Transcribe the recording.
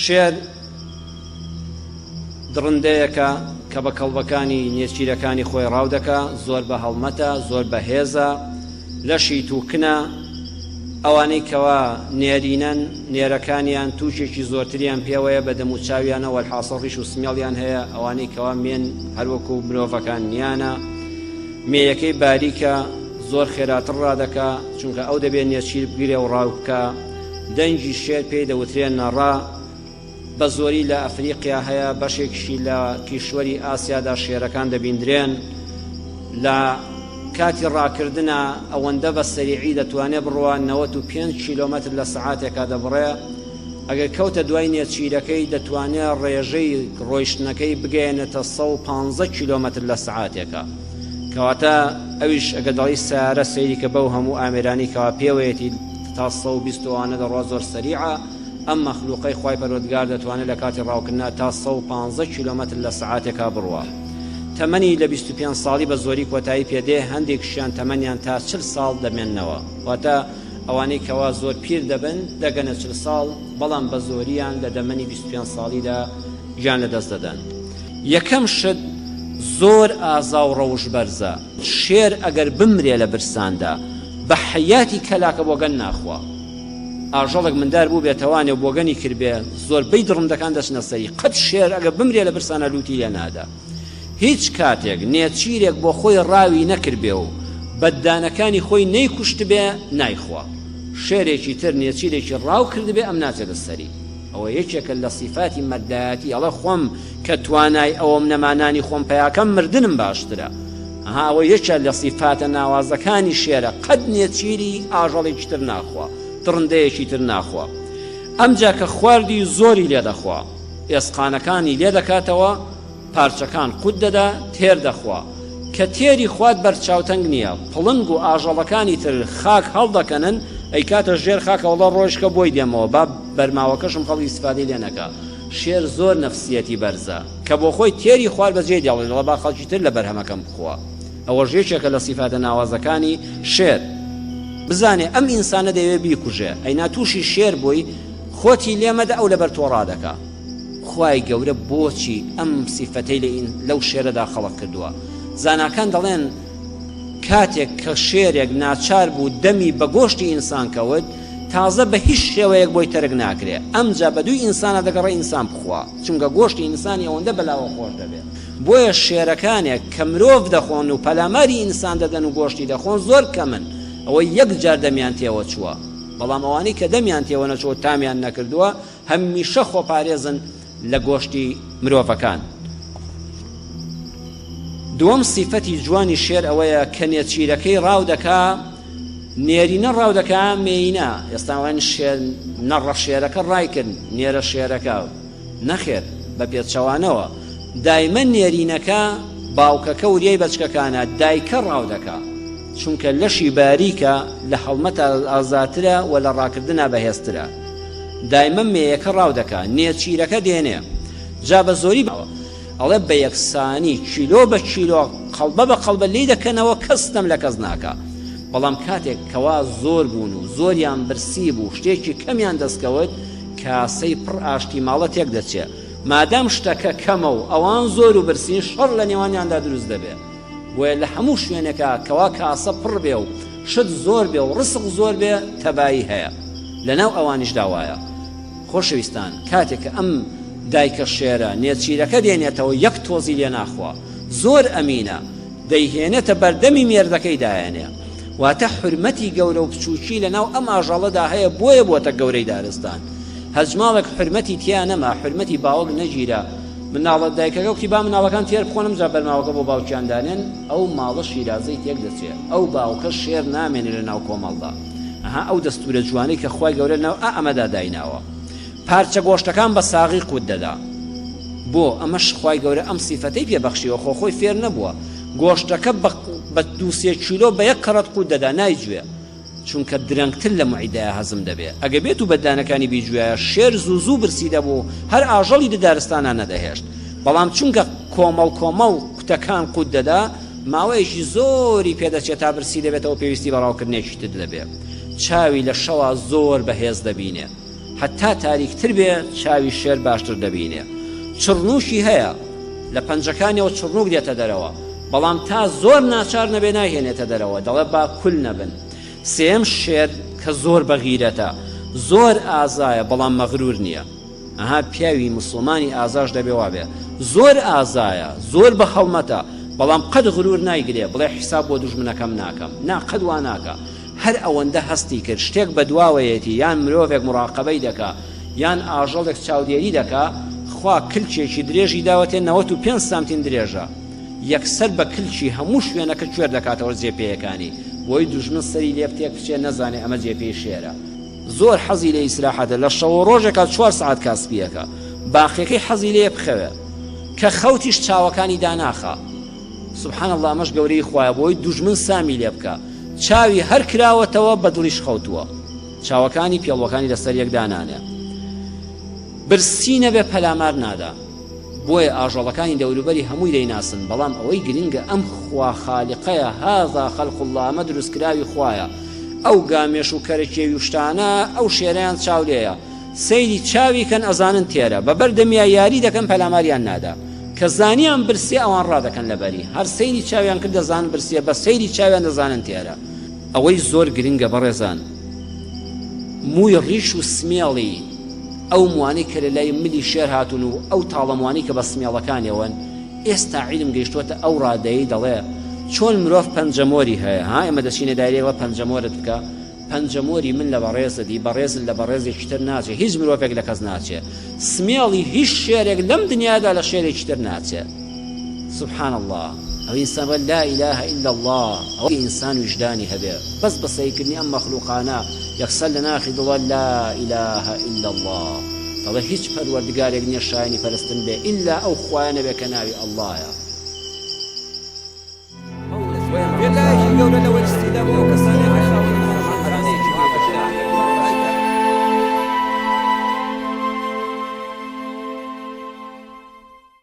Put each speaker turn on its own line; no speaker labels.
شێر دڕندەیەکە کە بە کەڵبەکانی نێچیرەکانی خۆی ڕاو دەکا، زۆر بە هەڵمەتە، زۆر بەهێزە، لەشی تووکنە، ئەوانەی کەوا نێرینەن، نێرەکانیان تووکێکی زۆرتریان پێوەیە بە دەموچاویانە وەلحاسڵ ڕیش و سمێڵیان هەیە، ئەوانەی کەوا مێن هەروەکو مرۆڤەکان نیانە، مێیەکەی باریکە، زۆر خێراتر ڕادەکا، چونکە ئەو دەبێ نێچیر بگرێ و ڕاو بکا، دەنگی شێر پێی دەوترێ نەڕە، بە زۆری لە ئەفریقیا هەیە، بەشێکیشی لە کیشوەری ئاسیادا شێرەکان دەبیندرێن. لە کاتی ڕاکردنا ئەوەندە بە سەریعی دەتوانێ بڕوا 95 کیلۆمەتر لە سەعاتێکا دەبڕێ. ئەگەر کەوتە دوای نێچیرەکەی دەتوانێ ڕێژەی ڕۆیشتنەکەی بگەیەنێتە 115 کیلۆمەتر لە سەعاتێکا. کەواتە ئەویش ئەگەر دەڵێی سەیارە سەیری کە بەو هەموو ئامێرانەی کەوا پێوەیەتی تا 120 و ئەوانە دەڕوا زۆر سەریعە. ئەم مەخلوقەی خوای پەروەردگار دەتوانێت لە کاتی ڕاوکردنا تا 115 کیلۆمەتر لە سەعاتێکا بڕوا. تەمەنی لە 25 ساڵی بە زۆری کۆتایی پێدێ، هەندێکیشیان تەمەنیان تا 40 ساڵ دەمێننەوە. واتە ئەوانەی کەوا زۆر پیر دەبن دەگەنە 40 ساڵ، بەڵام بە زۆریان لە دەمەنی 25 ساڵیدا گیان لەدەست دەدەن. یەکەم شت زۆر ئازا و ڕەوشت بەرزە. شێر ئەگەر بمرێ لە برساندا بە حەیاتی کەلاکە بۆگەن ناخوا. ئاژەڵێک مندار بووبێ تەوانێ و بۆگەنی کردبێ زۆربەی دڕندەکان دەچنە سەری قەت شێر ئەگەر بمرێ لە برسانە لووتی لێ نادا هیچ کاتێک نێچیرێک بۆ خۆی ڕاوی نەکردبێ و بەددانەکانی خۆی نەیکوشتبێ نایخوا شێرێکی تر نێچیرێکی ڕاو کردبێ ئەم ناچێتە سەری ئەوە یەکێکە لە سیفاتی مەردایەتی ئەڵێ خۆم کە توانای ئەوەم نەما نانی خۆم پیاکەم مردنم باشترە ئەها ئەوە یەکە لە سیفاتە ناوازەکانی شێرە قەت نێچیری ئاژەڵێکی تر ناخوا دڕندەیەکی تر ناخوا ئەمجا کە خواردی زۆری لێ دەخوا ئێسقانەکانی لێ دەکاتەوە پارچەکان قوت دەدا تێر دەخوا کە تێری خوات بەرچاوتەنگ نییە پڵنگ و ئاژەڵەکانی تر خاک هەڵدەکەنن ئەیکاتە ژێر خاکە وەڵا ڕۆژکە بۆی دێمەوە با بەرماوەکەشم خەڵک ئیستفادەی لێ نەکا شێر زۆر نەفسیەتی بەرزە کە بۆ خۆی تێری خوار بەجێی دێڵێ دەڵێ با خەڵکی تر لە بەرهەمەکەم بخوا ئەوەش یەکێکە لە سیفاتە ناوازەکانی شێر بزانێ ئەم ئینسانە دەیەوێ بیکوژێ ئەینا تووشی شێر بووی خۆتی لێمەدە ئەو لەبەر تۆ ڕادەکا. خوای گەورە بۆچی ئەم سیفەتەی لەو شێرەدا خەڵق کردووە؟ زاناکان دەڵێن کاتێک کە شێرێک ناچار بوو دەمی بە گۆشتی ئینسان کەوت تازە بە هیچ شێوەیەک بۆی تەرک ناکرێ ئەمجا بە دووی ئینسانە دەگەڕێ ئینسان بخوا چونکە گۆشتی ئینسانی ئەوەندە بەلاوە خۆش دەبێ بۆیە شێرەکانێک کە مرۆڤ دەخۆن و پەلاماری ئینسان دەدەن و گۆشتی دەخۆن زۆر کەمن ئەوەی یەک جار دەمیان تێوە چووە بەڵام ئەوانەی کە دەمیان تێوە نەچووە تامیان نەکردووە هەمیشە خۆپارێزن لە گۆشتی مرۆڤەکان. دووەم سیفەتی جوانی شێر ئەوەیە کە نێچیرەکەی ڕاو دەکا، نێرینە ڕاو دەکا مێینە، ئێستا ئەڵێن شێر نەڕە شێرەکە ڕای کرد نێرە شێرەکە، نەخێر بە پێچەوانەوە دایمە نێرینەکە باوکەکە وریای بەچکەکانە دایکە ڕاو دەکا چونکە لەشی باریکە لە هەڵمەتا ئازاترە و لە ڕاکردنا بەهێزترە. دایمە مێیەکە ڕاو دەکا نێچیرەکە دێنێ جا بە زۆری باوە ئەڵێ بە یەکسانی کیلۆ بە کیلۆ قەڵبە بە قەڵبە لێی دەکەنەوە کەس ستەم لە کەس ناکا بەڵام کاتێک کەوا زۆر بوون و زۆریان برسی بوو شتێکی کەمیان دەستکەوت کاسەی پڕ ئاشتی ماڵە تێک دەچێ مادام شتەکە کەمە و ئەوان زۆر و برسین شەڕ لە نێوانیاندا دروست دەبێ بۆیە لە هەموو شوێنێکا کەوا کاسە پڕ بێ و شت زۆر بێ و ڕسق زۆر بێ تەبایی هەیە لەناو ئەوانیشدا وایە. خۆشەویستان کاتێک کە ئەم دایکە شێرە نێچیرەکە دێنێتەوە یەک تۆزی لێ ناخوا زۆر ئەمینە دەیهێنێتە بەردەمی مێردەکەی دایەنێ واتە حورمەتی گەورە و بچووکی لەناو ئەم ئاژەڵەدا هەیە بۆیە بۆتە گەورەی دارستان هەچ ماڵێک حورمەتی تیا نەما حورمەتی باوک نەگیرا مناڵە دایکەکە وتی با مناڵەکان تێر بخۆن ئەمجا بەرماوەکە بۆ باوکیان دانێن ئەو ماڵە شیرازەی تێک دەچێ ئەو باوکە شێر نامێنێ لە ناو کۆمەڵدا ئەها ئەو دەستورە جوانەی کە خوای گەورە لەناو ئا ئەمەدا دایناوە پارچە گۆشتەکان بە ساغی قوت دەدا بۆ ئەمەش خوای گەورە ئەم سیفەتەی پێ بەخشیوە خۆ خۆی فێر نەبووە گۆشتەکە بە دوو سێ کیلۆ بە یەک کەڕەت قوت دەدا نایجوێ چونکە درەنگتر لە معیدەیا هەزم دەبێ ئەگە بێت و بە دانەکانی بیجویایە شێر زوو زوو برسی دەبوو هەر ئاژەڵی دە دارستانا نەدەهێشت بەڵام چونکە کۆمەڵ کۆمەڵ کوتەکان قوت دەدا ماوەیەکی زۆری پێ دەچێت تا برسی دەبێتەوە پێویستی بە ڕاوکردنێکی تر دەبێ چاوی لە شەوا زۆر بەهێز دەبینێ. هەتا تاریکتر بێ چاوی شێر باشتر دەبینێ. چڕنووکی هەیە، لە پەنجەکانیەوە چڕنووک دێتە دەرەوە، بەڵام تا زۆر ناچار نەبێ نایهێنێتە دەرەوە، دەڵێ با کول نەبن. سێیەم شێر کە زۆر بەغیرەتە، زۆر ئازایە، بەڵام مەغرور نییە. ئەها پیاوی موسڵمانی ئازاش دەبێ وابێ زۆر ئازایە زۆر بە هەڵمەتە بەڵام قەت غرور نایگرێ بڵێ حیساب بۆ دوژمنەکەم ناکەم نا قەت وا ناکا هەر ئەوەندە هەستی کرد شتێک بەدواوەیەتی یان مرۆڤێک مراقەبەی دەکا یان ئاژەڵێک چاودێری دەکا خوا کلکێکی درێژی داوەتێ 95 سانتیم درێژە یەکسەر بە کلکی هەموو شوێنەکە کوێر دەکاتەوە جێ پێیەکانی بۆی دوژمن سەری لێ بتێک بچێ نەزانێ ئەمە جێ پێی شێرە. زۆر حەزی لە ئیسراحەتە لە شەو و ڕۆژێکا چوار سەعات کاسپیەکە باقیەکەی حەزی لێیە بخەوێ کە خەوتیش چاوەکانی داناخا سبحان اللە ئەمەش گەورەی خوایە بۆی دوژمن سامی لێ بکا چاوی هەر کراوەتەوە بە دڵیش خەوتووە چاوەکانی پێڵوەکانی لەسەر یەک دانانێ برسی نەبێ پەلامار نادا. بۆیە ئاژەڵەکانی دەوروبەری هەمووی دەیناسن، بەڵام ئەوەی گرنگە ئەم خوا خالقەیە، هذا خلق اللە، ئەمە دروستکراوی خوایە، ئەو گامێش و کەرە کێوی و شتانە ئەو شێرەیان چاو لێیە، سەیری چاوی کەن ئەزانن تێرە، بە بەر دەمیا یاری دەکەن پەلاماریان نادا، کە زانیان برسیە ئەوان ڕادەکەن لەبەری، هەر سەیری چاویان کرد دەزانن برسیە، بە سەیری چاویان دەزانن تێرە. ئەوەی زۆر گرنگە بەڕێزان مووی ڕیش و سمێڵی ئەو موانەی کە لە لای ملی شێر هاتوون و ئەو تاڵە موانەی کە بە سمێڵەکانیەوەن، ئێستا عیلم گەیشتووەتە ئەو ڕادەیەی دەڵێ چۆن مرۆڤ پەنجەمۆری هەیە، ها ئێمە دەچینە دایرەی ئەڵێ پەنجەمۆرت بکە، پەنجەمۆری من لە بەڕێزت ی بەڕێزت لە بەڕێزێکی تر ناچێ، هیچ مرۆڤێک لە کەس ناچێ، سمێڵی هیچ شێرێک لەم دنیادا لە شێرێکی تر ناچێ. سبحان اللە ئەوە ئینسان بڵێ لا الە الا اللە ئەوە ئینسان ویژدانی هەبێ بەس بە سەیرکردنی ئەم مەخلوقانە یەکسەر لە ناخی دڵە لا الە الا اللە دەڵێ هیچ پەروەردگارێک نیە شایەنی پەرستن بێ ئیلا ئەو خوایە نەبێ کە ناوی اللە یە.